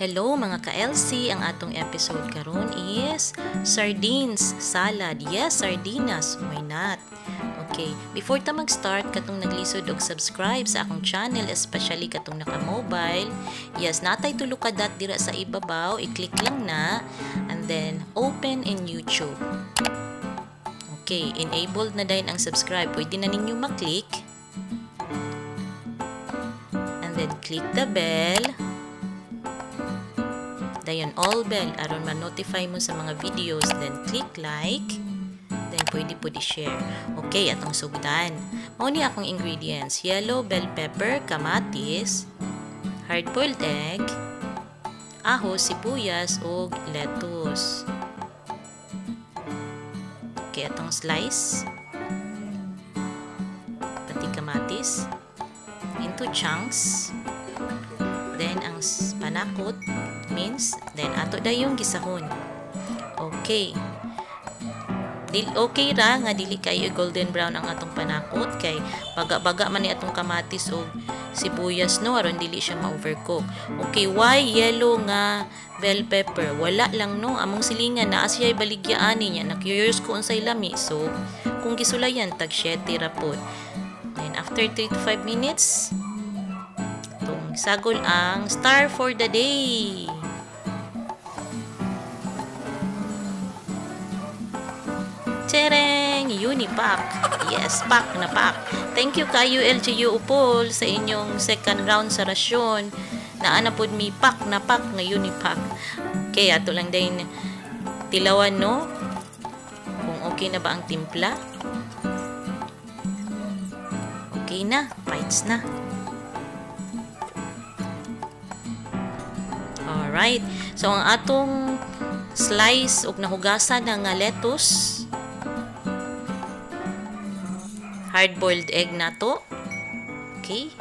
Hello mga ka-LC, ang atong episode karon is sardines salad. Yes, sardinas, why not? Okay, before ta mag-start, katong naglisod og subscribe sa akong channel, especially katong naka-mobile. Yes, natay tulo ka dot dira sa ibabaw, i-click lang na and then open in YouTube. Okay, enabled na din ang subscribe. Pwede na ninyo ma-click. And then click the bell. Dayon all bell aron ma-notify mo sa mga videos, then click like, then pwede po di-share. Okay, atong sugdan. Mao ni akong ingredients: yellow bell pepper, kamatis, hard-boiled egg, aho, sibuyas ug lettuce. Okay, atong slice pati kamatis into chunks. Then ang panakot means then ato dayong gisahon. Okay. Okay ra nga dili kayo golden brown ang atong panakot kay baga-baga man ni atong kamatis og sibuyas, no, aron dili siya ma-overcook. Okay, why yellow nga bell pepper? Wala lang, no, among silingan naa siya baligya ani niya. Na-curious ko unsay lami, so kung gisulayan tag 7 ra pod. Then after 3 to 5 minutes, tong sagol ang star for the day. Tereng! Unipack! Yes, pack na pack. Thank you kayo LGU Opol sa inyong second round sa rasyon. Naana pod mi pack na pack nga Unipack. Okay, ato lang din tilawan, no? Kung okay na ba ang timpla. Okay na, bites na. Alright. So, ang atong slice og nahugasan na nga lettuce, hard-boiled egg nato. Okay.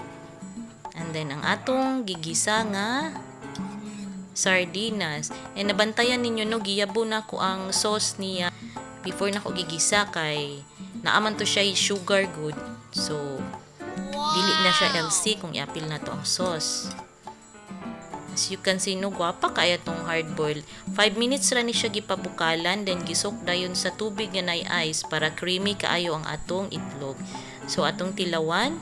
And then, ang atong gigisa nga sardinas. And nabantayan ninyo, no, giyabo na ko ang sauce niya before na ko gigisa kay naaman to siya sugar good. So, dili na siya LC kung iapil na to ang sauce. As you can see, no, gwapa kaya tong hard-boiled. 5 minutes ra ni siya gipabukalan, then gisok dayon sa tubig nga nay ice para creamy kaayo ang atong itlog. So, atong tilawan.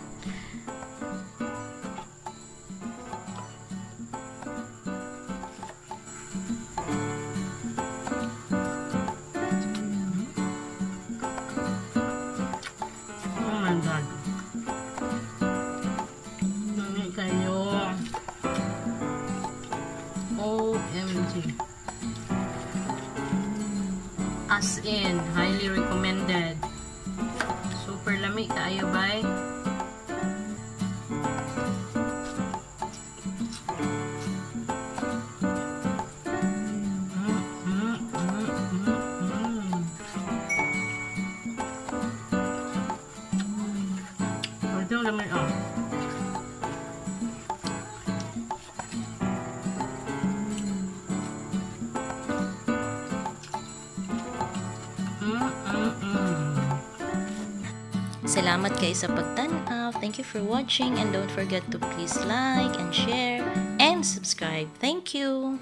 Oh my God. Dami kayo. OMG. As in, highly recommended. Super lami kaayo, bay. Ito lami, oh. Salamat kayo sa pagtan-aw. Thank you for watching and don't forget to please like and share and subscribe. Thank you!